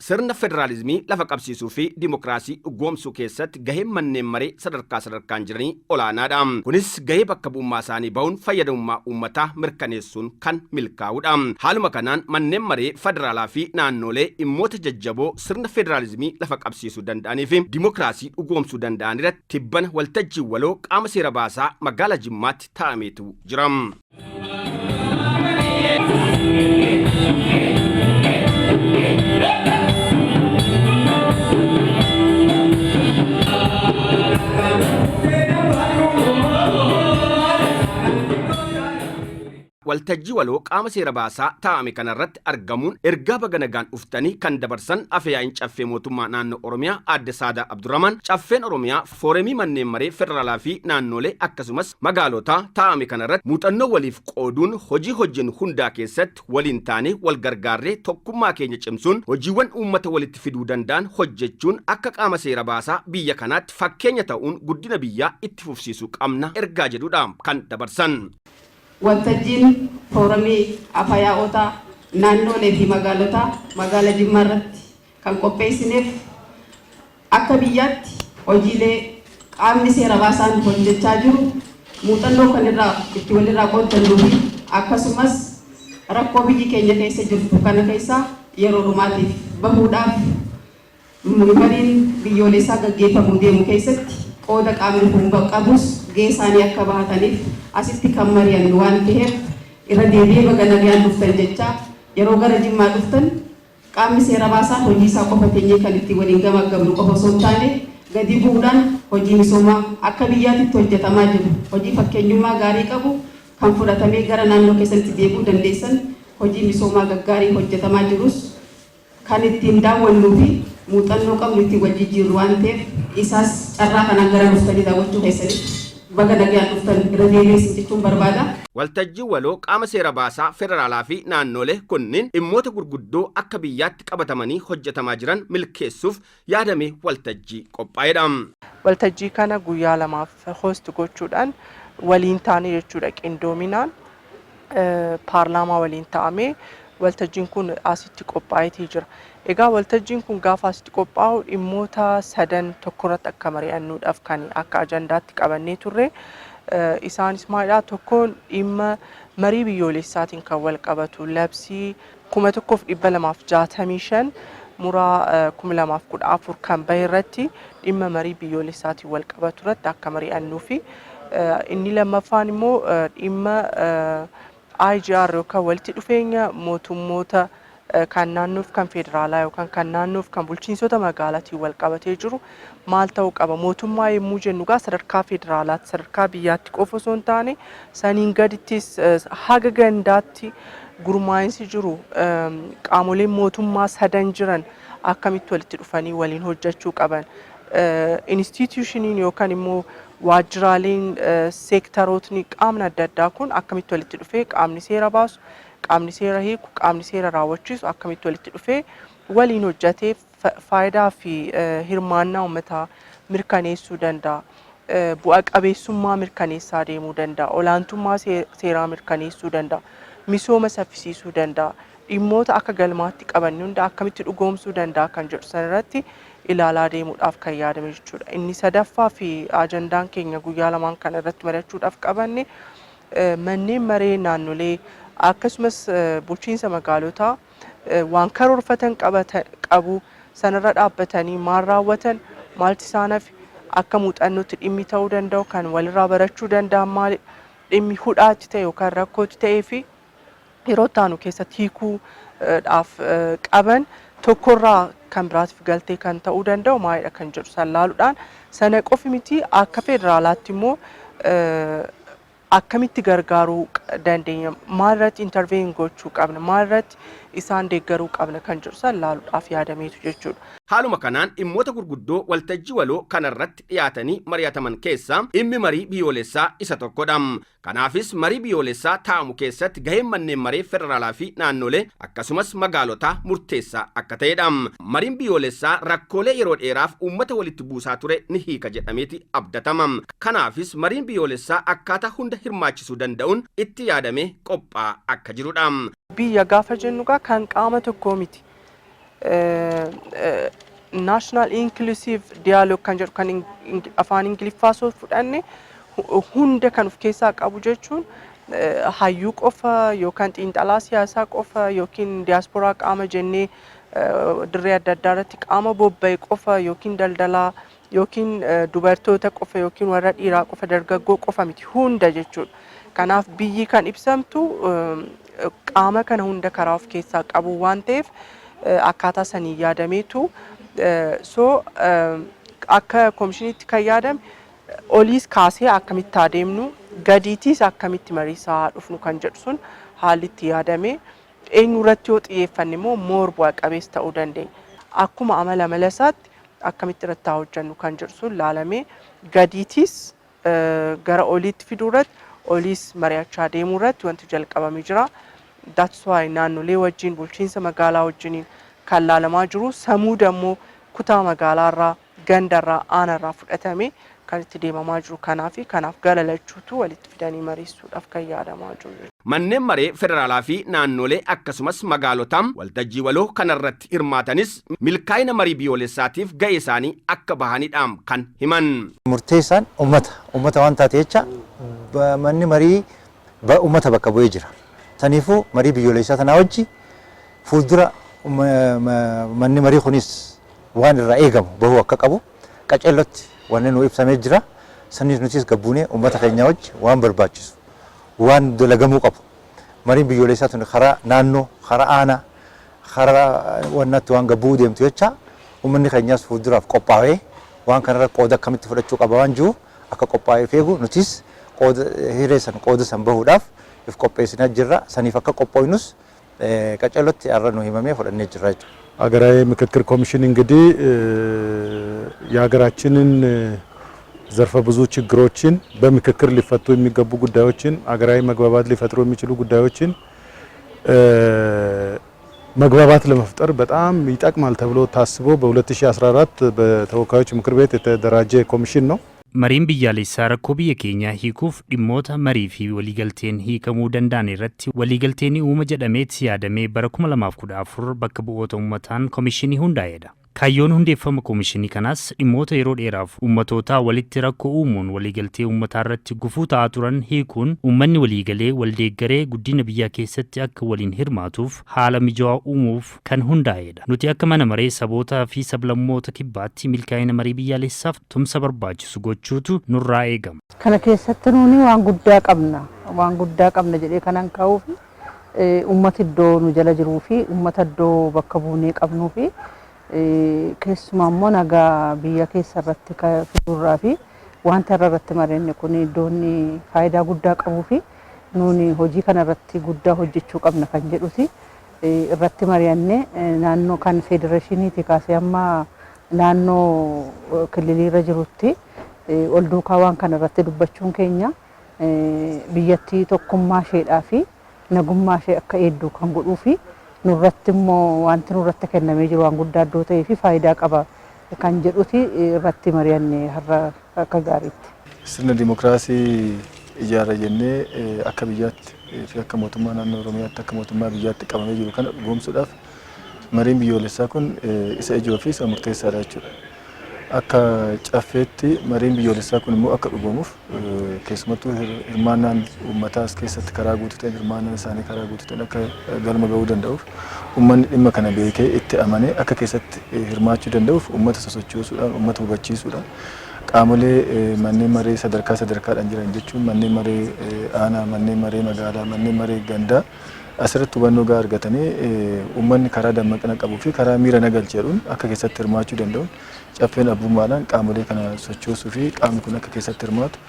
Sirna federaalizmii lafa qabsiisuu fi dimokiraasii dhugoomsuu keessatti gaheen manneen maree sadarkaa sadarkaan jiranii olaanaadha. Kunis gahee bakka bu'ummaa isaanii bahuun fayyadamummaa uummataa mirkaneessuun kan milkaa'udha. Haaluma kanaan manneen maree federaalaa fi naannoolee dhimmoota jajjaboo sirna federaalizmii lafa qabsiisuu danda'anii fi dimokiraasii dhugoomsuu danda'an irratti tibbana waltajjiin waloo qaama seera baasaa magaalaa Jimmaatti taa'ameetu jira. Waltajjii waloo qaama seera baasaa taa'ame kanarratti argamuun ergaa baga nagaan dhuftanii kan dabarsan Afyaa'iin Caffee Mootummaa Naannoo Oromiyaa Aadde Saadaa Abdurrahmaan, Caffeen Oromiyaa fooremii manneen maree federaalaa fi naannoolee akkasumas magaalotaa taa'ame kanarratti muuxannoo waliif qooduun hojii hojjennu hundaa keessatti waliin taanee wal gargaarree tokkummaa keenya cimsuun hojiiwwan uummata walitti fiduu danda'an hojjechuun akka qaama seera baasaa biyya kanaatti fakkeenya ta'uun guddina biyyaa itti fufsiisuu qabna ergaa jedhudha kan dabarsan. Waltajjiin fooramii Afayaa'ota naannoolee fi magaalotaa magaala Jimmaarratti kan qopheessineef akka biyyaatti hojiilee qaamni seera baasaan hojjechaa jiru muuxannoo kan irraa itti walirraa qooddannuu fi akkasumas rakkoo biyyi keenya keessa jirtu kana keessaa yeroo dhumaatiif bahuudhaaf mariin biyyoolessaa gaggeeffamuu deemu keessatti qooda qaamni kun qabus gahee isaanii akka bahataniif asitti kan mari'annu waan taheef irra deebi'ee baga nagaan dhuftan jechaa, yeroo gara Jimmaa dhuftan qaamni seera baasaan hojii isaa qofa teenyee kan ittiin waliin gamaaggamnu qofa osoo hin taane gadi bu'uudhaan hojii misoomaa akka biyyaatitti hojjetamaa jiru hojii fakkeenyummaa gaarii qabu kan fudhatamee gara naannoo keessanitti deebi'uu dandeessan hojii misoomaa gaggaarii hojjetamaa jirus kan ittiin daawwannuu fi muuxannoo qabnu ittiin wal jijjiirru waan ta'eef isaas carraa kanaan gara dhuftanii daawwachuu keessanitti baga nagaan dhuftan irra deebi'ee isin jechuun barbaada. Waltajjiin waloo qaama seera baasaa federaalaa fi naannoolee kunniin dhimmoota gurguddoo akka biyyaatti qabatamanii hojjetamaa jiran milkeessuuf yaadamee waltajjii qophaa'edha. Waltajjii kana guyyaa lamaaf host gochuudhaan waliin taanee jechuudha, qindoominaan paarlaamaa waliin ta'amee waltajjiin kun asitti qophaa'eetii jira. Egaa waltajjiin kun gaafa asitti qophaa'u dhimmoota sadan tokkorratti akka mari'annuudhaaf kan akka ajandaatti qabannee turre. Isaanis maalidhaa? Tokkoon dhimma marii biyyoolessaatiin kan wal qabatu labsii 1265 muraa 2014 kan bahe irratti dhimma marii biyyoolessaatiin wal qabatu irratti akka mari'annuu fi inni lammaffaan immoo dhimma IGR yookaan walitti dhufeenya mootummoota kan naannoof kan federaalaa yookaan kan naannoof kan bulchiinsota magaalaatiin wal qabatee jiru maal ta'uu qaba. Mootummaa yommuu jennu gaa sadarkaa federaalaatti, sadarkaa biyyaatti qofa osoo hin taane saniin gadittis haga gandaatti gurmaa'insi jiru, qaamoleen mootummaa sadan jiran akkamitti walitti dhufanii waliin hojjechuu qaban, institutioniin yookaan immoo waajjiraaleen, seektarootni, qaamni adda addaa kun akkamitti walitti dhufee, qaamni seera baasu, qaamni seera hiiku, qaamni seera raawwachiisu akkamitti walitti dhufee waliin hojjetee faayidaa fi hirmaannaa uummataa mirkaneessuu danda'a. Bu'a qabeessummaa mirkaneessaa deemuu danda'a. Olaantummaa seeraa mirkaneessuu danda'a. Misooma saffisiisuu danda'a. Dhimmoota akka galmaatti qabanne hunda akkamitti dhugoomsuu danda'a kan jedhu sanarratti ilaalaa deemuudhaaf kan yaadame jechuudha. Inni sadaffaa fi ajandaan keenya guyyaa lamaan kana irratti mari'achuudhaaf qabanne manneen maree naannolee akkasumas bulchiinsa magaalotaa waan karoorfatan qabu, sanarra dhaabbatanii maal raawwatan, maalti isaan hafe, akka muuxannootti dhimmi ta'uu danda'u kan walirraa barachuu danda'an maalidha, dhimmi hudhaatti ta'e yookaan rakkootti ta'ee fi yeroo itti aanu keessatti hiikuudhaaf qaban tokkorraa kan biraatiif galtee kan ta'uu danda'u maalidha kan jedhu san laaluudhaan, sana qofi miti, akka federaalaatti immoo akkamitti gargaaruu dandeenya, maalirratti intervene gochuu qabna, maalirratti isaan deeggaruu qabna kan jedhu san laaluudhaaf yaadameetu jechuudha. Haaluma kanaan dhimmoota gurguddoo waltajjii waloo kanarratti dhiyaatanii mari'ataman keessaa dhimmi marii biyyoolessaa isa tokkodha. Kanaafis marii biyyoolessaa taa'amu keessatti gaheen manneen maree federaalaa fi naannolee akkasumas magaalotaa murteessaa akka ta'edha. Mariin biyyoolessaa rakkoolee yeroo dheeraaf uummata walitti buusaa ture ni hiika jedhameeti abdatama. Kanaafis mariin biyyoolessaa akkaataa hunda hirmaachisuu danda'uun itti yaadamee qophaa'aa akka jirudha. Biyya gaafa jennu gaa kan qaama tokkoo miti. National Inclusive Dialogue kan jedhu kan afaan Ingiliffaa soo fudhanne, hunda kan of keessaa qabu jechuun hayyuu qofa yookaan xiinxalaa siyaasaa qofa yookiin diyaasporaa qaama jennee dirree adda addaa irratti qaama bobba'e qofa yookiin daldalaa yookiin dubartoota qofa yookiin warra dhiiraa qofa, dargaggoo qofa miti, hunda jechuudha. Kanaaf biyyi kan ibsamtu qaama kana hunda karaa of keessaa qabu waan ta'eef, akkaataa sanii yaadameetu. So akka koomishiniitti kan yaadame oliis kaasee akkamitti adeemnu, gadiitiis akkamitti mariisaa dhufnu kan jedhu sun haalli itti yaadame, eenyu irratti yoo xiyyeeffanne immoo more bu'a qabeessa ta'uu dandeenya. Akkuma amala amala isaatti akkamitti irratti haa hojjennu kan jedhu sun laalamee, gadiitiis gara oliitti fiduu irratti, oliis mari'achaa deemuu irratti wanti jalqabamee jira. That's why naannolee wajjin, bulchiinsa magaalaa wajjiniin kan laalamaa jiru, samuu dammoo kutaa magaalaarraa, gandarraa, aanarraa fudhatame kan itti deemamaa jiru. Kanaaf kanaaf gara lachuutu walitti fidanii mariisuudhaaf kan yaadamaa jiru. Manneen maree federaalaa fi naannolee akkasumas magaalotaa waltajjii waloo kanarratti hirmaatanis milkaa'ina marii biyyoolessaatiif ga'ee isaanii akka bahanidha kan himan. Murteessaan uummata waan taate jecha, manni marii uummata bakka bu'ee jira. Saniifuu marii biyyoolessaa tanaa wajji fuuldura manni marii kunis waan irraa eegamu bahuu akka qabu qaceellotti wanni nu ibsamee jira. Sanis nutis gabbuunee uummata keenya wajji waan barbaachisu, waan dalagamuu qabu, mariin biyyoolessaa tun karaa naannoo, karaa aanaa, karaa wannatti waan gabbuu deemtu jecha, uummanni keenyas fuulduraaf qophaa'ee waan kanarra qooda akkamitti fudhachuu qaba waan jiru akka qophaa'ee eegu, nutis qooda hiree san, qooda san bahuudhaaf if qopheessinaa jirra. Saniif akka qophoofnus qaceellotti har'a nu himamee fudhannee jirra jechuudha. ሀገራዊ ምክክር ኮሚሽን እንግዲህ የሀገራችንን ዘርፈ ብዙ ችግሮችን፣ በምክክር ሊፈቱ የሚገቡ ጉዳዮችን፣ ሀገራዊ መግባባት ሊፈጥሩ የሚችሉ ጉዳዮችን መግባባት ለመፍጠር በጣም ይጠቅማል ተብሎ ታስቦ በ2014 በተወካዮች ምክር ቤት የተደራጀ ኮሚሽን ነው። Mariin biyyaalessaa rakkoo biyya keenyaa hiikuuf dhimmoota marii fi waliigalteen hiikamuu danda'an irratti waliigalteen uuma jedhameeti yaadamee bara 2014 bakka bu'oota uummataan koomishinii hundaa'edha. Kaayyoon hundeeffama koomishinii kanaas dhimmoota yeroo dheeraaf uummatootaa walitti rakkoo uumuun waliigaltee uummataa irratti gufuu ta'aa turan hiikuun, uummanni waliigalee waldeeggaree guddina biyyaa keessatti akka waliin hirmaatuuf haala mijaawaa uumuuf kan hundaa'edha. Nuti akka mana maree sabootaa fi sablammoota kibbaatti milkaa'ina marii biyyaalessaaf tumsa barbaachisu gochuutu nurraa eegama. Kana keessatti nuuni waan guddaa qabna. Waan guddaa qabna jedhee kanan ka'uuf, uummata iddoo nu jala jiruu fi uummata iddoo bakka buunee qabnuu fi keessumaa immoo nagaa biyya keessa irratti fiduurraa fi wanta irra irratti mareenni kun iddoon faayidaa guddaa qabuu fi nuuni hojii kana irratti guddaa hojjechuu qabna kan jedhuti irratti mari'annee, naannoo kan federeeshiniiti kaasee amma naannoo kililiirra jirutti ol duukaa waan kana irratti dubbachuun keenya biyyattii tokkummaa isheedhaa fi nagummaa ishee akka eegdu kan godhuu fi nurratti immoo wanti nurratti kennamee jiru waan guddaa iddoo ta'ee fi faayidaa qaba kan jedhuti irratti mari'anne har'a akka gaariitti. Sirna dimookiraasii ijaarra jennee akka biyyaatti fi akka mootummaa naannoo Oromiyaatti, akka mootummaa biyyaatti qabamee jiru kana dhugoomsuudhaaf mariin biyyoolessaa kun isa ijoo fi isa murteessaadha jechuudha. Akka caffeetti mariin biyyoolessaa kun immoo akka dhugoomuuf, keessumattuu hirmaannaan uummataas keessatti karaa guutuu ta'een, hirmaannaan isaanii karaa guutuu ta'een akka galma ga'uu danda'uuf, uummanni dhimma kana beekee itti amanee akka keessatti hirmaachuu danda'uuf, uummata sosochoosuudhaan, uummata hubachiisuudhaan, qaamolee manneen maree sadarkaa sadarkaadhaan jiran jechuun manneen maree aanaa, manneen maree magaalaa, manneen maree gandaa asirratti hubannoo gahaa argatanii, uummanni karaa dammaqina qabuu fi karaa miira nagalcheedhuun akka keessatti hirmaachuu danda'uun, caffeen abbummaadhaan qaamolee kana sochoosuu fi qaamni kun akka keessatti hirmaatu.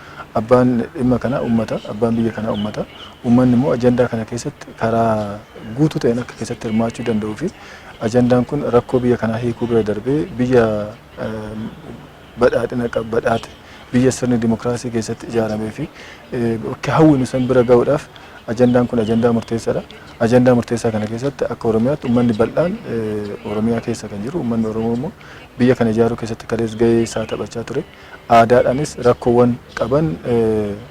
Abbaan dhimma kanaa uummata, abbaan biyya kanaa uummata. Uummanni immoo ajandaa kana keessatti karaa guutuu ta'een akka keessatti hirmaachuu danda'uu fi ajandaan kun rakkoo biyya kanaa hiikuu bira darbee biyya badhaadhina badhaate, biyya sirni dimokiraasii keessatti ijaaramee fi bakka hawwinu san bira ga'uudhaaf ajandaan kun ajandaa murteessaadha. Ajandaa murteessaa kana keessatti akka Oromiyaatti uummanni bal'aan Oromiyaa keessa kan jiru, uummanni Oromoo immoo biyya kana ijaaruu keessatti kalees gahee isaa taphachaa ture. Aadaadhaanis rakkoowwan qaban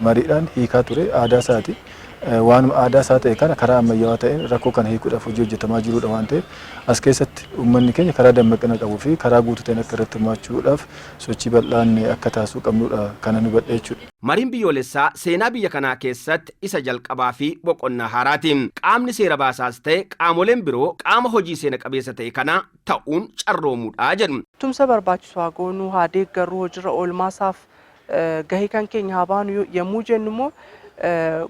mariidhaan hiikaa ture, aadaa isaati. Waanuma aadaa isaa ta'e kana karaa ammayyaawaa ta'een rakkoo kana hiikuudhaaf hojii hojjetamaa jirudha waan ta'eef, as keessatti uummanni keenya karaa dammaqina qabuu fi karaa guutuu ta'een akka irratti hirmaachuudhaaf sochii bal'aan akka taasisuu qabnudha kana nu hubadhe jechuudha. Mariin biyyoolessaa seenaa biyya kanaa keessatti isa jalqabaa fi boqonnaa haaraati. Qaamni seera baasaas ta'e qaamoleen biroo qaama hojii seena qabeessa ta'e kanaa ta'uun carroomuudha jedhu. Tumsa barbaachisu haa goonuu, haa deeggarru, hojiirra oolmaasaaf gahee kan keenya haa baanu yommuu jennu immoo,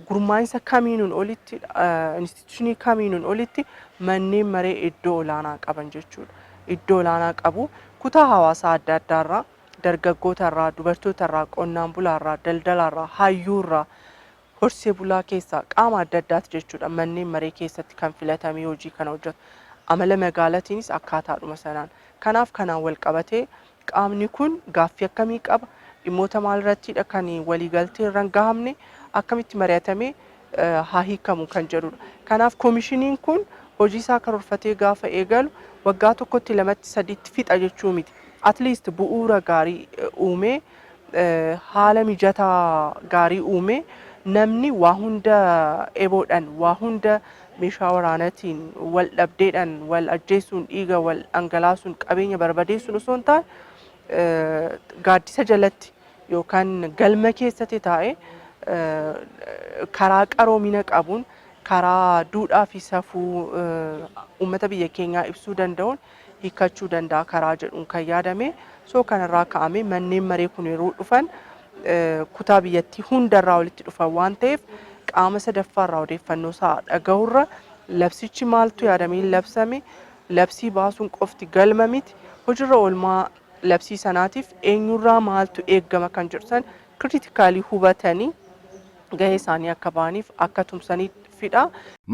gurmaa'insa kamiinuun olitti, institution kamiinuun olitti manneen maree iddoo olaanaa qaban jechuudha. Iddoo olaanaa qabu. Kutaa hawaasaa adda addaarraa, dargaggootarraa, dubartootarraa, qonnaan bulaarraa, daldalaarraa, hayyuurraa, horsee bulaa keessaa, qaama adda addaati jechuudha manneen maree keessatti kan filatamee hojii kana hojjetu. Amala magaalatiinis akkaataadhuma sanaan. Kanaaf kanaan wal qabatee qaamni kun gaaffii akkamii qaba? Dhimmoota maalirrattidha kan waliigaltee irra hin gahamne? Akkamitti mari'atamee haa hiikamu kan jedhudha. Kanaaf koomishiniin kun hojii isaa karoorfatee gaafa eegalu waggaa tokkotti, lamatti, sadiitti fixa jechuu miti. At least bu'uura gaarii uumee, haala mijataa gaarii uumee, namni waa hunda eboodhaan, waa hunda meeshaa waraanaatiin, wal dhabdeedhaan, wal ajjeesuun, dhiiga wal dhangalaasuun, qabeenya barbadeessuun osoo hin taane, gaaddisa jalatti yookaan galma keessatti taa'ee karaa qaroomina qabuun, karaa duudhaa fi safuu uummata biyya keenyaa ibsuu danda'uun hiikkachuu danda'a karaa jedhuun kan yaadame. So kanarraa ka'ame manneen maree kun yeroo dhufan kutaa biyyattii hundarraa walitti dhufan waan ta'eef, qaama sadaffaarraa odeeffannoo isaa dhagahurra labsichi maaltu yaadamee labsame, labsii baasuun qofti galma miti, hojiirra oolmaa labsii sanaatiif eenyurraa maaltu eeggama kan jedhu san critically hubatanii gahee isaanii akka ba'aniif akka tumsaniifidha.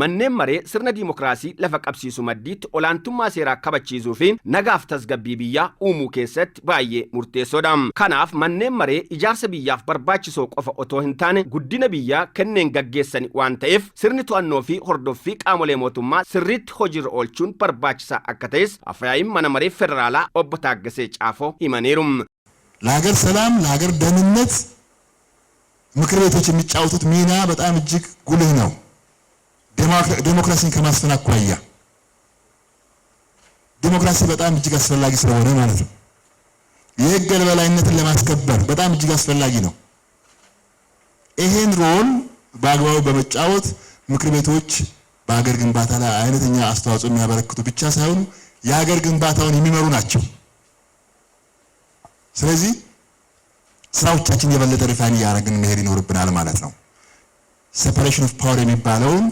Manneen maree sirna diimokiraasii lafa qabsiisu maddiitti olaantummaa seeraa kabachiisuu fi nagaaf tasgabbii biyyaa uumuu keessatti baay'ee murteessoodha. Kanaaf manneen maree ijaarsa biyyaaf barbaachisoo qofa otoo hin taane guddina biyyaa kanneen gaggeessan waan ta'eef, sirni to'annoo fi hordoffii qaamolee mootummaa sirriitti hojiirra oolchuun barbaachisaa akka ta'es afyaa'iin mana maree federaalaa obbo Taaggasee Caafoo himaniiru. ለሀገር ሰላም፣ ለሀገር ደህንነት ምክር ቤቶች የሚጫወቱት ሚና በጣም እጅግ ጉልህ ነው። ዴሞክራሲን ከማስፈን አኳያ ዴሞክራሲ በጣም እጅግ አስፈላጊ ስለሆነ ማለት ነው። የሕግ የበላይነትን ለማስከበር በጣም እጅግ አስፈላጊ ነው። ይሄን role በአግባቡ በመጫወት ምክር ቤቶች በሀገር ግንባታ ላይ አይነተኛ አስተዋጽኦ የሚያበረክቱ ብቻ ሳይሆኑ የሀገር ግንባታውን የሚመሩ ናቸው። ስለዚህ ስራዎቻችን የበለጠ refine እያደረግን መሄድ ይኖርብናል ማለት ነው። Separation of power የሚባለውን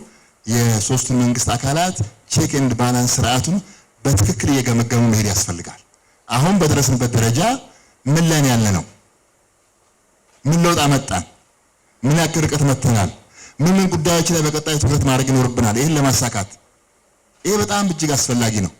የሶስቱን መንግስት አካላት check and balance ስርዓቱን በትክክል እየገመገሙ መሄድ ያስፈልጋል። አሁን በደረስንበት ደረጃ ምን ላይ ያለ ነው? ምን ለውጥ አመጣን? ምን ያክል ርቀት መጥተናል? ምን ምን ጉዳዮች ላይ በቀጣይ ትኩረት ማድረግ ይኖርብናል? ይህን ለማሳካት ይሄ በጣም እጅግ አስፈላጊ ነው።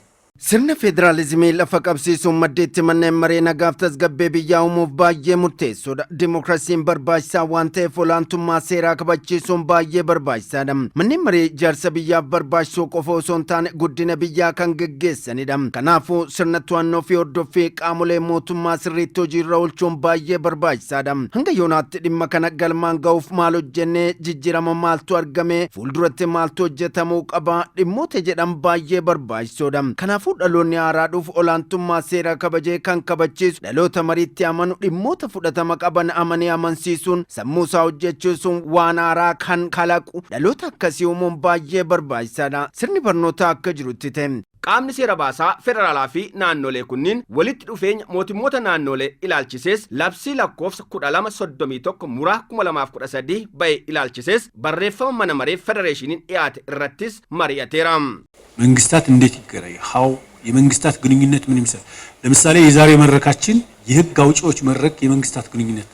Sirna federaalizimii lafa qabsiisuun maddiitti manneen maree nagaaf tasgabbii biyyaa uumuuf baay'ee murteessoodha. Dimookiraasiin barbaachisaa waan ta'eef olaantummaa seeraa kabachiisuun baay'ee barbaachisaadha. Manneen maree ijaarsa biyyaaf barbaachisoo qofa osoo hin taane guddina biyyaa kan geggeessanidha. Kanaafuu sirna to'annoo fi hordoffii qaamolee mootummaa sirriitti hojiirra oolchuun baay'ee barbaachisaadha. Hanga yoonaatti dhimma kana galmaan ga'uuf maal hojjennee, jijjiirama maaltu argame, fuulduratti maaltu hojjetamuu qaba dhimmoota jedhan baay'ee barbaachisoodha. Kanaafuu dhaloonni haaraa dhufu olaantummaa seeraa kabajee kan kabachiisu, dhaloota mariitti amanu, dhimmoota fudhatama qaban amanee amansiisuun sammuu isaa hojjechiisuun waan haaraa kan kalaqu dhaloota akkasii uumuun baay'ee barbaachisaadha. Sirni barnootaa akka jirutti ta'e. Qaamni seera baasaa federaalaa fi naannolee kunniin walitti dhufeenya mootummoota naannolee ilaalchisees labsii lakkoofsa 1231 muraa 2013 bahe ilaalchisees barreeffama mana maree federeeshiniin dhiyaate irrattis mari'ateera. መንግስታት እንዴት ይገናኛል? How የመንግስታት ግንኙነት ምን ይመስላል? ለምሳሌ የዛሬ መድረካችን የህግ አውጪዎች መድረክ የመንግስታት ግንኙነት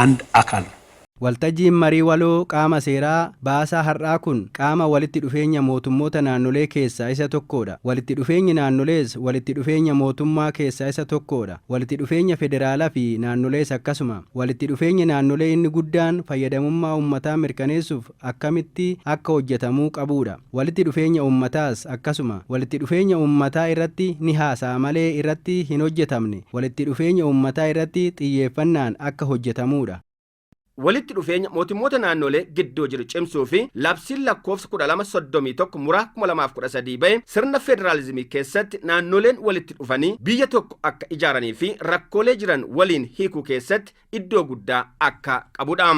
አንድ አካል ነው። Waltajjiin marii waloo qaama seeraa baasaa har'aa kun qaama walitti dhufeenya mootummoota naannolee keessaa isa tokkodha. Walitti dhufeenyi naannolees walitti dhufeenya mootummaa keessaa isa tokkodha. Walitti dhufeenya federaalaa fi naannolees akkasuma. Walitti dhufeenyi naannolee inni guddaan fayyadamummaa uummataa mirkaneessuuf akkamitti akka hojjetamuu qabudha. Walitti dhufeenya uummataas akkasuma. Walitti dhufeenya uummataa irratti ni haasa'a malee irratti hin hojjetamne. Walitti dhufeenya uummataa irratti xiyyeeffannaan akka hojjetamudha. Walitti dhufeenya mootummoota naannolee gidduu jiru cimsuu fi labsiin lakkoofsa 1231 muraa 2013 bahe sirna federaalizimii keessatti naannoleen walitti dhufanii biyya tokko akka ijaaranii fi rakkoolee jiran waliin hiikuu keessatti iddoo guddaa akka qabudha.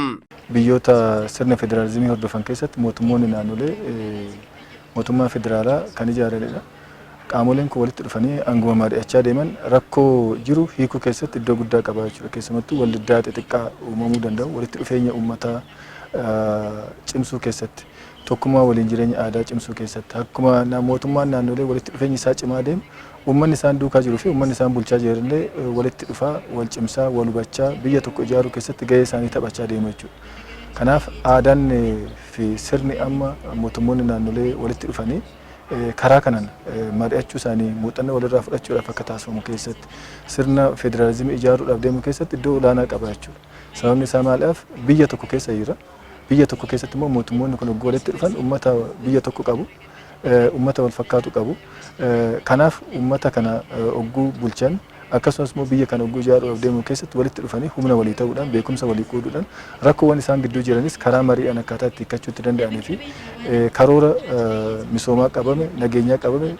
Biyyoota sirna federaalizimii hordofan keessatti mootummoonni naannolee mootummaa federaalaa kan ijaaranidha. Qaamoleen kun walitti dhufanii aanguma mari'achaa deeman rakkoo jiru hiikuu keessatti iddoo guddaa qaba jechuudha. Keessumattuu waldiddaa xixiqqaa uumamuu danda'u walitti dhufeenya uummataa cimsuu keessatti, tokkummaa waliin jireenya aadaa cimsuu keessatti, akkuma mootummaan naannolee walitti dhufeenyi isaa cimaa deemu, uummanni isaan duukaa jiruu fi uummanni isaan bulchaa jiranillee walitti dhufaa, wal cimsaa, wal hubachaa, biyya tokko ijaaruu keessatti gahee isaanii taphachaa deemu jechuudha. Kanaaf aadaan fi sirni amma mootummoonni naannolee walitti dhufanii karaa kanaan mari'achuu isaanii muuxannoo walirraa fudhachuudhaaf akka taasifamu keessatti, sirna federaalizimii ijaaruudhaaf deemu keessatti iddoo olaanaa qaba jechuudha. Sababni isaa maaliif? Biyya tokko keessa jira. Biyya tokko keessatti immoo mootummoonni kun yogguu walitti dhufan uummata biyya tokko qabu. Uummata wal fakkaatu qabu. Kanaaf uummata kana ogguu bulchan, akkasumas immoo biyya kana ogguu ijaaruudhaaf deemu keessatti, walitti dhufanii humna walii ta'uudhaan, beekumsa walii qooduudhaan, rakkoowwan isaan gidduu jiranis karaa mariidhaan akkaataa itti hiikkachuu itti danda'anii fi karoora misoomaa qabame, nageenyaa qabame,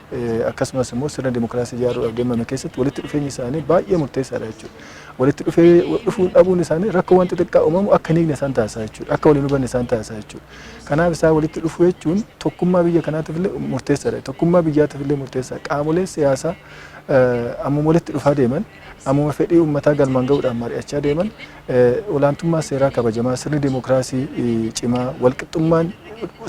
akkasumas immoo sirna dimokiraasii ijaaruudhaaf deemame keessatti walitti dhufeenyi isaanii baay'ee murteessaadha jechuudha. Walitti dhufee dhufuun dhabuun isaanii rakkoowwan xixiqqaa uumamu akka hin hiikne isaan taasisa jechuudha. Akka waliin hubanne isaan taasisa jechuudha. Kanaaf isaan walitti dhufuu jechuun tokkummaa biyya kanaatiif illee murteessaadha. Tokkummaa biyyaatiif illee murteessaadha. Qaamoleen siyaasaa ammuma walitti dhufaa deeman, ammuma fedhii uummataa galmaan gahuudhaan mari'achaa deeman, olaantummaa seeraa kabajamaa, sirni dimokiraasii cimaa, walqixxummaan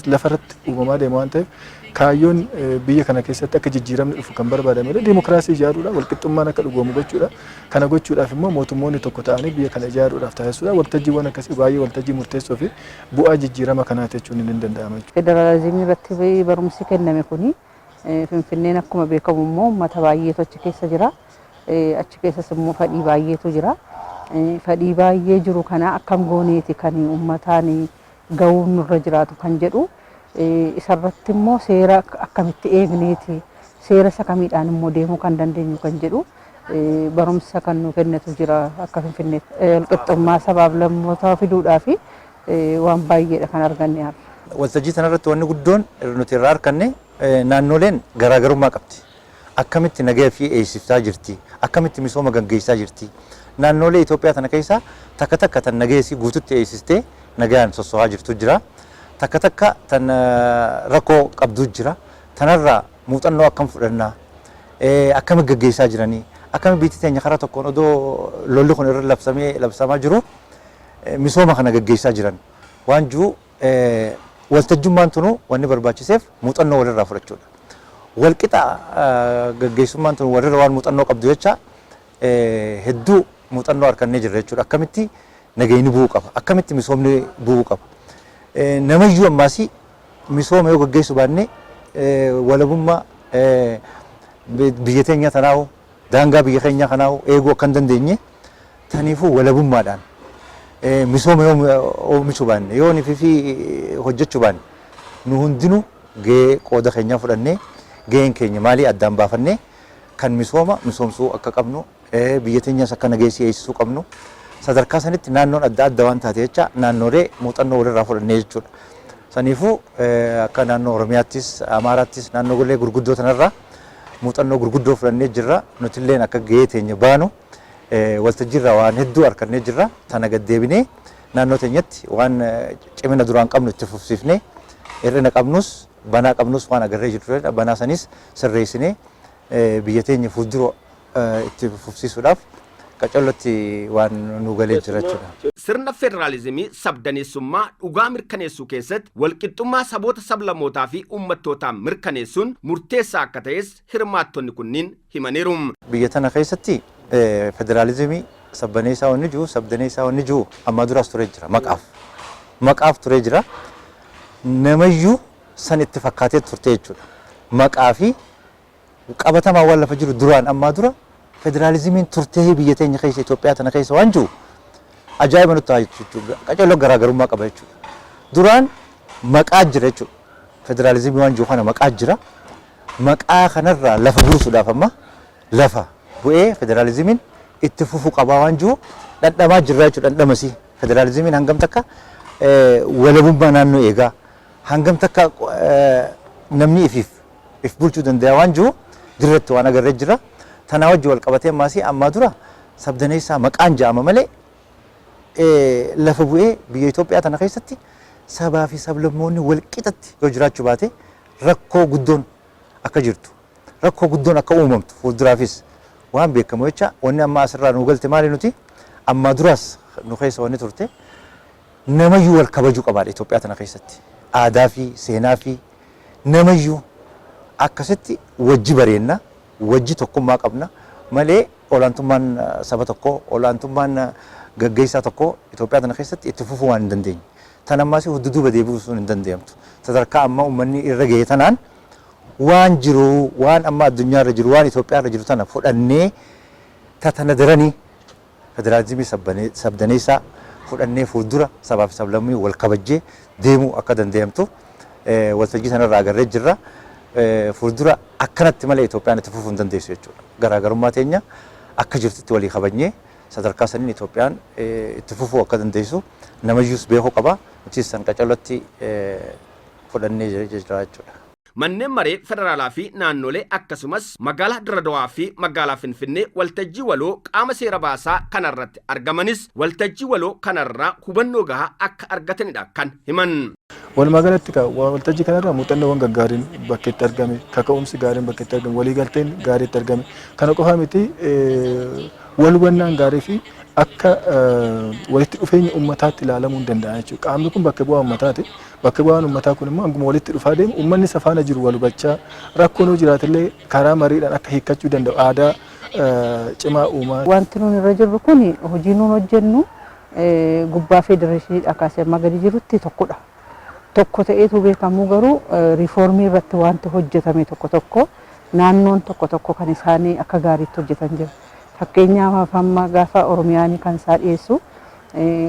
lafarratti uumamaa deema waan ta'eef, kaayyoon biyya kana keessatti akka jijjiiramni dhufu kan barbaadame dimokiraasii ijaaruudha, walqixxummaan akka dhugoomu gochuudha. Kana gochuudhaaf immoo mootummoonni tokko ta'anii biyya kana ijaaruudhaaf taasisuudha. Waltajjiiwwan akkasii baay'ee waltajjii murteessoo fi bu'aa jijjiirama kanaati jechuun ni danda'ama. Federaalizimii irratti barumsi kenname kuni, Finfinneen akkuma beekamu immoo uummata baay'eetu achi keessa jira. Achi keessas immoo fedhii baay'eetu jira. Fedhii baay'ee jiru kana akkam gooneeti kan uummataan gahuun nurra jiraatu kan jedhu, isarratti immoo seera akkamitti eegneeti, seera isa kamiidhaan immoo deemuu kan dandeenyu kan jedhu barumsa kan nu kennetu jira akka Finfinneetti. Walqixxummaa sabaaf lammootaa fiduudhaa fi waan baay'eedha kan arganne har'a. Waltajjii kanarratti wanni guddoon nuti irraa arganne, naannoleen garaagarummaa qabdi. Akkamitti nagaya fi eegsiftaa jirti? Akkamitti misooma gaggeessaa jirti? Naannolee Itoophiyaa tana keessaa takka takka tan nagaya isii guututti eegsistee nagayaan sossohaa jirtu jira. Takka takka tan rakkoo qabdu jira. Tanarraa muuxannoo akkam fudhannaa? Akkamitti gaggeessaa jiranii? Akkamitti biyyi teenya karaa tokkoon odoo lolli kun irra labsamee labsamaa jiru misooma kana gaggeessaa jiran waan jiru, waltajjummaan tunu wanni barbaachiseef muuxannoo walirraa fudhachuudha. Walqixa gaggeessummaan tun walirra waan muuxannoo qabdu jecha hedduu muuxannoo harkannee jirra jechuudha. Akkamitti nageenyi bu'uu qaba? Akkamitti misoomni bu'uu qaba? Namayyuu ammaasii misooma yoo gaggeessuu baanne, walabummaa biyya teenya tanaahu, daangaa biyya keenyaa kanaahu eeguu akka hin dandeenye, taniifuu walabummaadhaan misooma yoo oomishuu baanne, yoo fi hojjechuu baanne, nu hundinuu gahee qooda keenyaa fudhannee, gaheen keenya maalii addaan baafannee kan misooma misoomsuu akka qabnu, biyya teenyas akka nageessii eegsisuu qabnu, sadarkaa sanitti naannoon adda adda waan taate jecha naannolee muuxannoo walirraa fudhannee jechuudha. Saniifuu akka naannoo Oromiyaattis Amaaraattis naannolee gurguddoo tanarraa muuxannoo gurguddoo fudhannee jirra. Nutilleen akka gahee teenya baanu waltajjiirraa waan hedduu harkannee jirra. Tana gaddeebinee naannoo teenyatti waan cimina duraan qabnu itti fufsiifnee, hir'ina qabnus banaa qabnus waan agarree jirtu banaa sanis sirreessinee biyya teenya fuuldura itti fufsiisuudhaaf qacollotti waan nu galee jira jechuudha. Sirna federaalizimii sabdaneessummaa dhugaa mirkaneessuu keessatti walqixxummaa saboota, sablammootaa fi uummattootaa mirkaneessuun murteessaa akka ta'es hirmaattonni kunniin himaniiru. Biyya tana keessatti federaalizimii sabbaneessaa wanni jiru, sabdaneessaa wanni jiru ammaa duraas turee jira maqaaf. Maqaaf turee jira. Namayyuu san itti fakkaatee turte jechuudha. Maqaa fi qabatamaa waan lafa jiru duraan ammaa dura federaalizimiin turtee biyya teenya keessa, Itoophiyaa tana keessa waan jiru ajaa'iba nutti ta'a jechuudha. Qacarroo garaagarummaa qaba jechuudha. Duraan maqaa jira jechuudha. Federaalizimii waan jiru kana maqaa jira. Maqaa kanarraa lafa buusuudhaaf amma lafa bu'ee federaalizimiin itti fufuu qabaa waan jiru dhandhamaa jirra jechuudha dhandhamasii. Federaalizimiin hangam takka walabummaa naannoo eegaa, hangam takka namni ifiif if bulchuu danda'a waan jiru dirratti waan agarree jira. Tanaa wajji wal qabatee ammaasii ammaa dura sabdaneessaa maqaan ja'ama malee lafa bu'ee biyya Itoophiyaa tana keessatti sabaa fi sablammoonni wal qixatti yoo jiraachuu baate rakkoo guddoon akka jirtu, rakkoo guddoon akka uumamtu fuulduraafis waan beekamu jecha. Wanni amma asirraa nu galte maali? Nuti ammaa duraas nu keessa wanni turte namayyuu wal kabajuu qabaadha. Itoophiyaa tana keessatti aadaa fi seenaa fi namayyuu akkasitti wajji bareenna, wajji tokkummaa qabna malee olaantummaan saba tokkoo, olaantummaan gaggeessaa tokkoo Itoophiyaa tana keessatti itti fufuu waan hin dandeenye. Tan ammaas dudduuba deebi'uu sun hin danda'amtu. Sadarkaa amma uummanni irra gahe tanaan waan jiru, waan amma addunyaa irra jiru, waan Itoophiyaa irra jiru tana fudhannee, tatana daranii federaalizimii sabdaneessaa fudhannee fuuldura sabaa fi sablammii wal kabajjee deemuu akka danda'amtu waltajjii sanarraa agarree jirra. Fuuldura akkanatti malee Itoophiyaan itti fufuu hin dandeessu jechuudha. Garaagarummaa teenya akka jirtutti walii kabajnee sadarkaa saniin Itoophiyaan itti fufuu akka dandeessu namayyuus beekuu qaba. Nutis san qacallotti fudhannee jira jechuudha. Manneen maree federaalaa fi naannolee akkasumas magaalaa Dirredawaa fi magaalaa Finfinnee waltajjii waloo qaama seera baasaa kanarratti argamanis waltajjii waloo kanarraa hubannoo gahaa akka argatanidha kan himan. Walumaa galatti waltajjii kanarraa muuxannoowwan gaggaariin bakka itti argame, kaka'umsi gaariin bakka itti argame, waliigalteen gaarii itti argame. Kana qofa miti, wal hubannaan gaarii fi akka walitti dhufeenya uummataatti ilaalamuu hin danda'a jechuudha. Qaamni kun bakka bu'aa uummataati. Bakka bu'aan uummataa kun immoo hanguma walitti dhufaa deemu uummanni isa faana jiru wal hubachaa, rakkoon yoo jiraatillee karaa mariidhaan akka hiikkachuu danda'u aadaa cimaa uumaa. Wanti nuun irra jirru kun, hojii nuun hojjennu gubbaa federeeshiniidha kaasee amma gadi jirutti tokkodha. Tokko ta'eetu beekamu, garuu riifoormii irratti wanti hojjetame tokko tokko, naannoon tokko tokko kan isaanii akka gaariitti hojjetan jira. Fakkeenyaaf, amma gaafa Oromiyaan kan isaa dhiyeessu,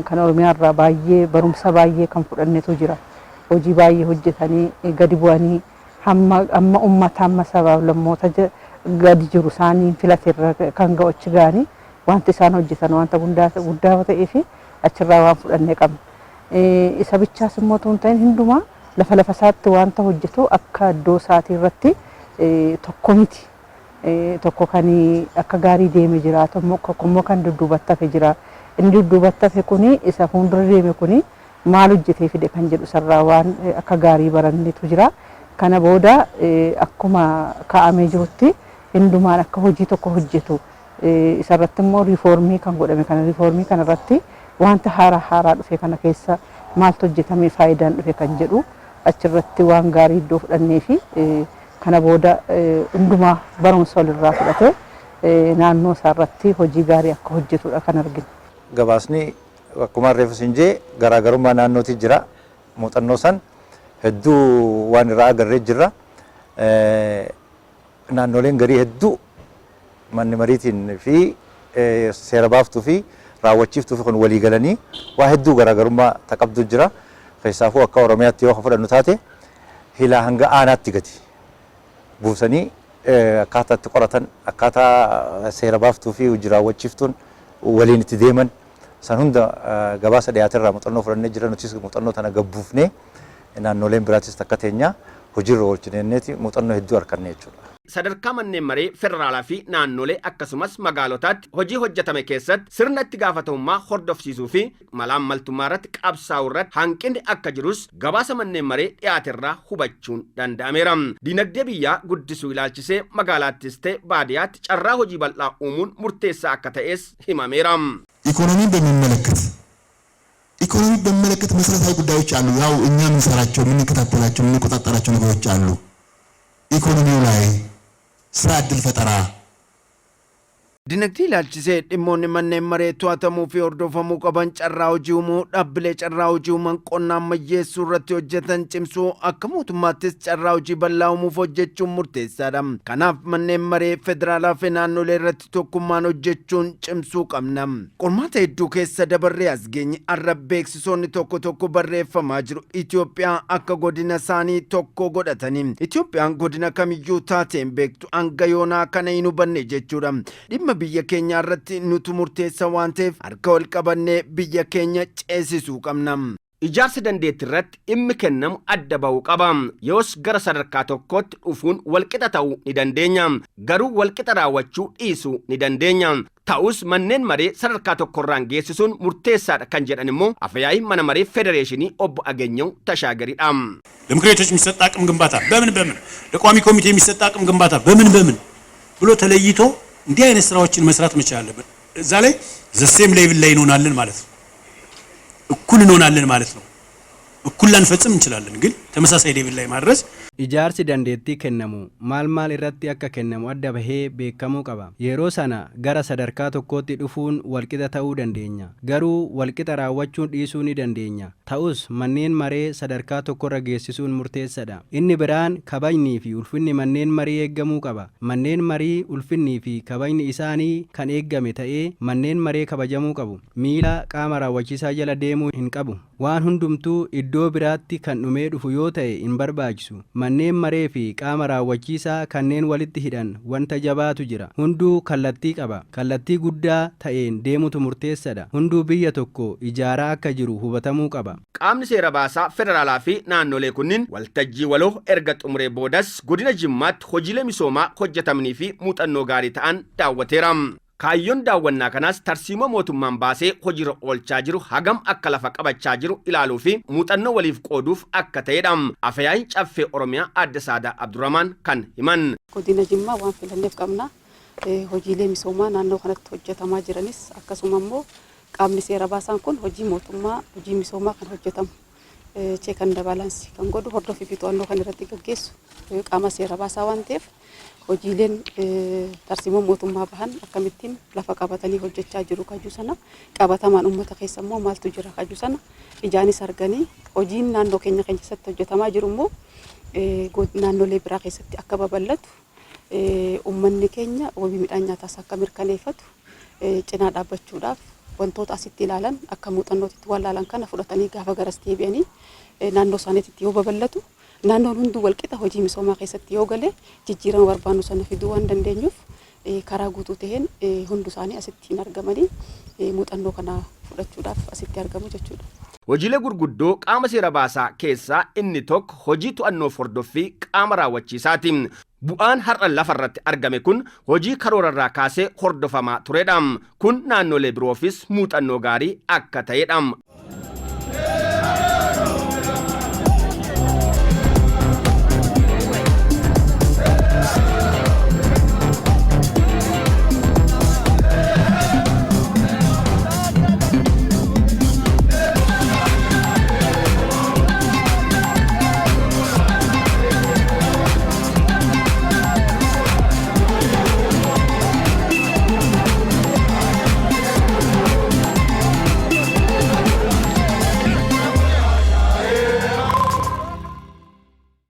kan Oromiyaa irraa baay'ee barumsa baay'ee kan fudhannetu jira. Hojii baay'ee hojjetanii gadi bu'anii hamma amma uummata, hamma sabaaf lammoota gadi jiru isaanii filate irra kan ga'u achi ga'anii wanti isaan hojjetan wanta guddaa ta'ee fi achirraa waan fudhannee qabna. Isa bichaas immoo otoo hin ta'in, hundumaa lafa lafa isaatti wanta hojjetu akka iddoo isaatii irratti tokko miti. Tokko kan akka gaarii deeme jira, tokko immoo kan dudduubatti hafe jira. Inni dudduubatti hafe kuni isa fuuldura deeme kuni maal hojjetee fide kan jedhu sarraa waan akka gaarii barannetu jira. Kana booda akkuma kaa'amee jirutti hundumaan akka hojii tokko hojjetu, isarratti immoo riifoormii kan godhame kana, riifoormii kanarratti wanta haaraa haaraa dhufe kana keessa maaltu hojjetame, faayidaan dhufe kan jedhu achirratti waan gaarii iddoo fudhannee fi kana booda hundumaa barumsa walirraa fudhate naannoo isaarratti hojii gaarii akka hojjetudha kan arginu. Gabaasni akkuma reefu siin jee garaagarummaa naannootii jira. Muuxannoo san hedduu waan irraa agarree jirra. Naannoleen garii hedduu manni mariitiin fi seera baaftuu fi raawwachiiftuu fi kun walii galanii waa hedduu garaagarummaa taqabdu jira. Keessaafuu akka Oromiyaatti yoo fudhannu taate, hilaa hanga aanaatti gadi buusanii akkaataa itti qoratan, akkaataa seera baaftuu fi hojii raawwachiiftuun waliin itti deeman san hunda gabaasa dhiyaaterraa muuxannoo fudhannee jira. Nutis muuxannoo tana gabbuufnee naannoleen biraatis takka teenya hojiirra oolchineeti muuxannoo hedduu arganne jechuudha. Sadarkaa manneen maree federaalaa fi naannolee akkasumas magaalotaatti hojii hojjetame keessatti sirna itti gaafatamummaa hordofsiisuu fi malaammaltummaa irratti qabsaa'uu irratti hanqinni akka jirus gabaasa manneen maree dhiyaaterraa hubachuun danda'ameera. Dinagdee biyyaa guddisuu ilaalchisee magaalaattis ta'e baadiyyaatti carraa hojii bal'aa uumuun murteessaa akka ta'es himameera. ኢኮኖሚን በሚመለከት ኢኮኖሚ በሚመለከት መሰረታዊ ጉዳዮች አሉ። ያው እኛ የምንሰራቸው፣ የምንከታተላቸው፣ የምንቆጣጠራቸው ነገሮች አሉ። ኢኮኖሚው ላይ ስራ ዕድል ፈጠራ Dinagdee ilaalchisee dhimmoonni manneen maree to'atamuu fi hordofamuu qaban carraa hojii uumuu, dhaabbilee carraa hojii uuman, qonna ammayyeessuu irratti hojjetan cimsuu, akka mootummaattis carraa hojii bal'aa uumuuf hojjechuun murteessaadha. Kanaaf manneen maree federaalaa fi naannolee irratti tokkummaan hojjechuun cimsuu qabna. Qormaata hedduu keessa dabarree as geenye. Har'a beeksisoonni tokko tokko barreeffamaa jiru. Itoophiyaa akka godina isaanii tokko godhatanii. Itoophiyaan godina kamiyyuu taateen beektu hanga yoonaa kana hin hubanne jechuudha. Dhimma Dhimma biyya keenyaa irratti nutu murteessa waan ta'eef harka wal qabannee biyya keenya ceesisuu qabna. Ijaarsa dandeettii irratti dhimmi kennamu adda bahuu qaba. Yoos gara sadarkaa tokkootti dhufuun walqixa ta'uu ni dandeenya. Garuu walqixa raawwachuu dhiisuu ni dandeenya. Ta'us manneen maree sadarkaa tokkorraan geessisuun murteessaadha kan jedhan immoo afyaa'ii mana maree federeeshinii obbo Agenyew Tashaagaridha. ለምክር ቤቶች የሚሰጥ አቅም ግንባታ በምን በምን፣ ለቋሚ ኮሚቴ የሚሰጥ አቅም ግንባታ በምን በምን ብሎ ተለይቶ እንዲህ አይነት ስራዎችን መስራት መቻል አለበት። እዛ ላይ the same level ላይ እንሆናለን ማለት ነው። እኩል እንሆናለን ማለት ነው። እኩል ላንፈጽም እንችላለን፣ ግን ተመሳሳይ level ላይ ማድረስ Ijaarsi dandeettii kennamu maal maal irratti akka kennamu adda bahee beekamuu qaba. Yeroo sana gara sadarkaa tokkootti dhufuun walqixa ta'uu dandeenya. Garuu walqixa raawwachuun dhiisuu ni dandeenya. Ta'us manneen maree sadarkaa tokkorra geessisuun murteessaadha. Inni biraan kabajnii fi ulfinni manneen marii eeggamuu qaba. Manneen marii ulfinnii fi kabajni isaanii kan eeggame ta'ee manneen maree kabajamuu qabu. Miila qaama raawwachiisaa jala deemuu hin qabu. Waan hundumtuu iddoo biraatti kan dhumee dhufu yoo ta'e hin barbaachisu. Manneen maree fi qaama raawwachiisaa kanneen walitti hidhan wanta jabaatu jira. Hunduu kallattii qaba. Kallattii guddaa ta'een deemutu murteessadha. Hunduu biyya tokko ijaaraa akka jiru hubatamuu qaba. Qaamni seera baasaa federaalaa fi naannolee kunniin waltajjii waloo erga xumuree boodas godina Jimmaatti hojiilee misoomaa hojjetamanii fi muuxannoo gaarii ta'an daawwateera. Kaayyoon daawwannaa kanaas tarsiimoo mootummaan baasee hojiirra oolchaa jiru hagam akka lafa qabachaa jiru ilaaluu fi muuxannoo waliif qooduuf akka ta'edha. Afyaa'iin Caffee Oromiyaa Aadde Saadaa Abdurrahmaan kan himan. Godina Jimmaa waan filanneef qabna. Hojiilee misoomaa naannoo kanatti hojjetamaa jiranis, akkasuma immoo qaamni seera baasaan kun hojii mootummaa, hojii misoomaa kan hojjetamu check and balance kan godhu, hordofii fi to'annoo kan irratti gaggeessu qaama seera baasaa waan ta'eef, hojiileen tarsiimoo mootummaa bahan akkamittiin lafa qabatanii hojjechaa jiru kajuu sana, qabatamaan uummata keessa immoo maaltu jira kajuu sana ijaanis arganii, hojiin naannoo keenya keessatti hojjetamaa jiru immoo naannolee biraa keessatti akka babal'atu, uummanni keenya wabii midhaan nyaataas akka mirkaneeffatu cinaa dhaabbachuudhaaf, wantoota asitti ilaalan akka muuxannootitti waan ilaalan kana fudhatanii gaafa garas deebi'anii naannoo isaaniitti yoo babal'atu, naannoon hunduu walqixa hojii misoomaa keessatti yoo gale, jijjiirama barbaannu sana fiduu waan dandeenyuuf, karaa guutuu ta'een hundu isaanii asitti hin argamanii muuxannoo kana fudhachuudhaaf asitti argamu jechuudha. Hojiilee gurguddoo qaama seera baasaa keessaa inni tokko hojii to'annoo hordoffii qaama raawwachiisaati. Bu'aan har'a lafarratti argame kun hojii karoorarraa kaasee hordofamaa turedha. Kun naannolee biroofis muuxannoo gaarii akka ta'edha.